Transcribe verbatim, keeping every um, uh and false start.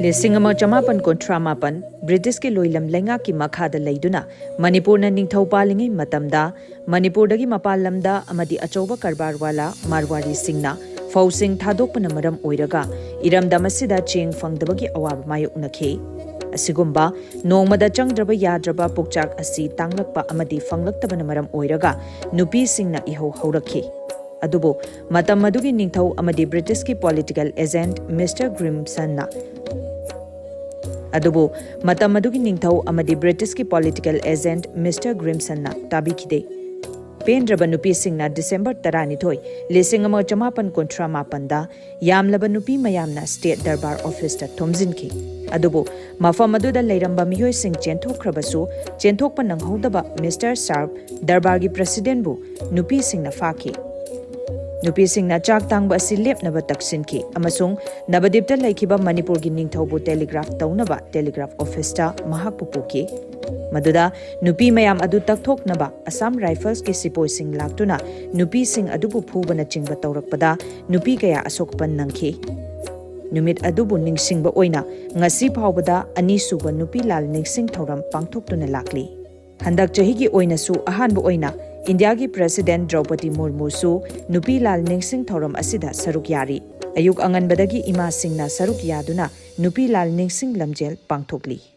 ꯂꯤꯁꯤꯡ ꯑꯃ ꯆꯃꯥꯄꯟ ꯀꯨꯟꯊ꯭ꯔꯥ ꯃꯥꯄꯟ ꯕ꯭ꯔꯤꯇꯤꯁꯀꯤ ꯂꯣꯏꯂꯝ ꯂꯩꯉꯥꯛꯀꯤ ꯃꯈꯥꯗ ꯂꯩꯗꯨꯅ ꯃꯅꯤꯄꯨꯔꯅ ꯅꯤꯡꯊꯧ ꯄꯥꯜꯂꯤꯉꯩ ꯃꯇꯝꯗ ꯃꯅꯤꯄꯨꯔꯗꯒꯤ ꯃꯄꯥꯟ ꯂꯝꯗ ꯑꯃꯗꯤ ꯑꯆꯧꯕ ꯀꯔꯕꯥꯔꯋꯥꯂꯥ ꯃꯥꯔꯋꯥꯔꯤꯁꯤꯡꯅ ꯐꯧꯁꯤꯡ ꯊꯥꯗꯣꯛꯄꯅ ꯃꯔꯝ ꯑꯣꯏꯔꯒ ꯏꯔꯝꯗꯝ ꯑꯁꯤꯗ ꯆꯦꯡ ꯐꯪꯗꯕꯒꯤ ꯑꯋꯥꯕ ꯃꯥꯌꯣꯛꯅꯈꯤ꯫ ꯑꯁꯤꯒꯨꯝꯕ ꯅꯣꯡꯃꯗ ꯆꯪꯗ꯭ꯔꯕ ꯌꯥꯗ꯭ꯔꯕ ꯄꯣꯛꯆꯥꯛ ꯑꯁꯤ ꯇꯥꯡꯂꯛꯄ ꯑꯃꯗꯤ ꯐꯪꯂꯛꯇꯕꯅ ꯃꯔꯝ ꯑꯣꯏꯔꯒ ꯅꯨꯄꯤꯁꯤꯡꯅ ꯏꯍꯧ ꯍꯧꯔꯛꯈꯤ꯫ ꯑꯗꯨꯕꯨ ꯃꯇꯝ ꯑꯗꯨꯒꯤ ꯅꯤꯡꯊꯧ ꯑꯃꯗꯤ ꯕ꯭ꯔꯤꯇꯤꯁꯀꯤ ꯄꯣꯂꯤꯇꯤꯀꯦꯜ ꯑꯦꯖꯦꯟꯠ ꯃꯤꯁꯇꯔ ꯒ꯭ꯔꯤꯝꯁꯟꯅ ꯑꯗꯨꯕꯨ ꯃꯇꯝ ꯑꯗꯨꯒꯤ ꯅꯤꯡꯊꯧ ꯑꯃꯗꯤ ꯕ꯭ꯔꯤꯇꯤꯁꯀꯤ ꯄꯣꯂꯤꯇꯤꯀꯦꯜ ꯑꯦꯖꯦꯟꯠ ꯃꯤꯁꯇꯔ ꯒ꯭ꯔꯤꯝꯁꯟꯅ ꯇꯥꯕꯤꯈꯤꯗꯦ꯫ ꯄꯦꯟꯗ꯭ꯔꯕ ꯅꯨꯄꯤꯁꯤꯡꯅ ꯗꯤꯁꯦꯝꯕꯔ ꯇꯔꯥꯅꯤꯊꯣꯏ, ꯂꯤꯁꯤꯡ ꯑꯃ ꯆꯃꯥꯄꯟ ꯀꯨꯟꯊ꯭ꯔꯥ ꯃꯥꯄꯟꯗ ꯌꯥꯝꯂꯕ ꯅꯨꯄꯤ ꯃꯌꯥꯝꯅ ꯁ꯭ꯇꯦꯠ ꯗꯔꯕꯥꯔ ꯑꯣꯐꯤꯁꯇ ꯊꯣꯝꯖꯤꯟꯈꯤ꯫ ꯑꯗꯨꯕꯨ ꯃꯐꯝ ꯑꯗꯨꯗ ꯂꯩꯔꯝꯕ ꯃꯤꯑꯣꯏꯁꯤꯡ ꯆꯦꯟꯊꯣꯛꯈ꯭ꯔꯕꯁꯨ, ꯆꯦꯟꯊꯣꯛꯄ ꯅꯪꯍꯧꯗꯕ ꯃꯤꯁꯇꯔ ꯁꯥꯔꯞ ꯗꯔꯕꯥꯔꯒꯤ ꯄ꯭ꯔꯦꯁꯤꯗꯦꯟꯠꯕꯨ ꯅꯨꯄꯤꯁꯤꯡꯅ ꯐꯥꯈꯤ꯫ ꯅꯨꯄꯤꯁꯤꯡꯅ ꯆꯥꯛ ꯇꯥꯡꯕ ꯑꯁꯤ ꯂꯦꯞꯅꯕ ꯇꯛꯁꯤꯟꯈꯤ ꯑꯃꯁꯨꯡ ꯅꯕꯗꯤꯞꯇ ꯂꯩꯈꯤꯕ ꯃꯅꯤꯄꯨꯔꯒꯤ ꯅꯤꯡꯊꯧꯕꯨ ꯇꯦꯂꯤꯒ꯭ꯔꯥꯐ ꯇꯧꯅꯕ ꯇꯦꯂꯤꯒ꯭ꯔꯥꯐ ꯑꯣꯐꯤꯁꯇ ꯃꯍꯥꯛꯄꯨ ꯄꯨꯈꯤ꯫ ꯃꯗꯨꯗ ꯅꯨꯄꯤ ꯃꯌꯥꯝ ꯑꯗꯨ ꯇꯛꯊꯣꯛꯅꯕ ꯑꯁꯥꯝ ꯔꯥꯏꯐꯜꯁꯀꯤ ꯁꯤꯄꯣꯏꯁꯤꯡ ꯂꯥꯛꯇꯨꯅ ꯅꯨꯄꯤꯁꯤꯡ ꯑꯗꯨꯕꯨ ꯐꯨꯕꯅꯆꯤꯡꯕ ꯇꯧꯔꯛꯄꯗ ꯅꯨꯄꯤ ꯀꯌꯥ ꯑꯁꯣꯛ ꯑꯄꯟ ꯅꯪꯈꯤ꯫ ꯅꯨꯃꯤꯠ ꯑꯗꯨꯕꯨ ꯅꯤꯡꯁꯤꯡꯕ ꯑꯣꯏꯅ ꯉꯁꯤ ꯐꯥꯎꯕꯗ ꯑꯅꯤꯁꯨꯕ ꯅꯨꯄꯤ ꯂꯥꯜ ꯅꯤꯡꯁꯤꯡ ꯊꯧꯔꯝ ꯄꯥꯡꯊꯣꯛꯇꯨꯅ ꯂꯥꯛꯂꯤ꯫ ꯍꯟꯗꯛ ꯆꯍꯤꯒꯤ ꯑꯣꯏꯅꯁꯨ ꯑꯍꯥꯟꯕ ꯑꯣꯏꯅ ꯏꯟꯗꯤꯌꯥꯒꯤ ꯄ꯭ꯔꯦꯁꯤꯗꯦꯟꯠ ꯗ꯭ꯔꯧꯄꯗꯤ ꯃꯨꯔꯃꯨꯁꯨ ꯅꯨꯄꯤ ꯂꯥꯜ ꯅꯤꯡꯁꯤꯡ ꯊꯧꯔꯝ ꯑꯁꯤꯗ ꯁꯔꯨꯛ ꯌꯥꯔꯤ꯫ ꯑꯌꯨꯛ ꯑꯉꯟꯕꯗꯒꯤ ꯏꯃꯥꯁꯤꯡꯅ ꯁꯔꯨꯛ ꯌꯥꯗꯨꯅ ꯅꯨꯄꯤ ꯂꯥꯜ ꯅꯤꯡꯁꯤꯡ ꯂꯝꯖꯦꯜ ꯄꯥꯡꯊꯣꯛꯂꯤ꯫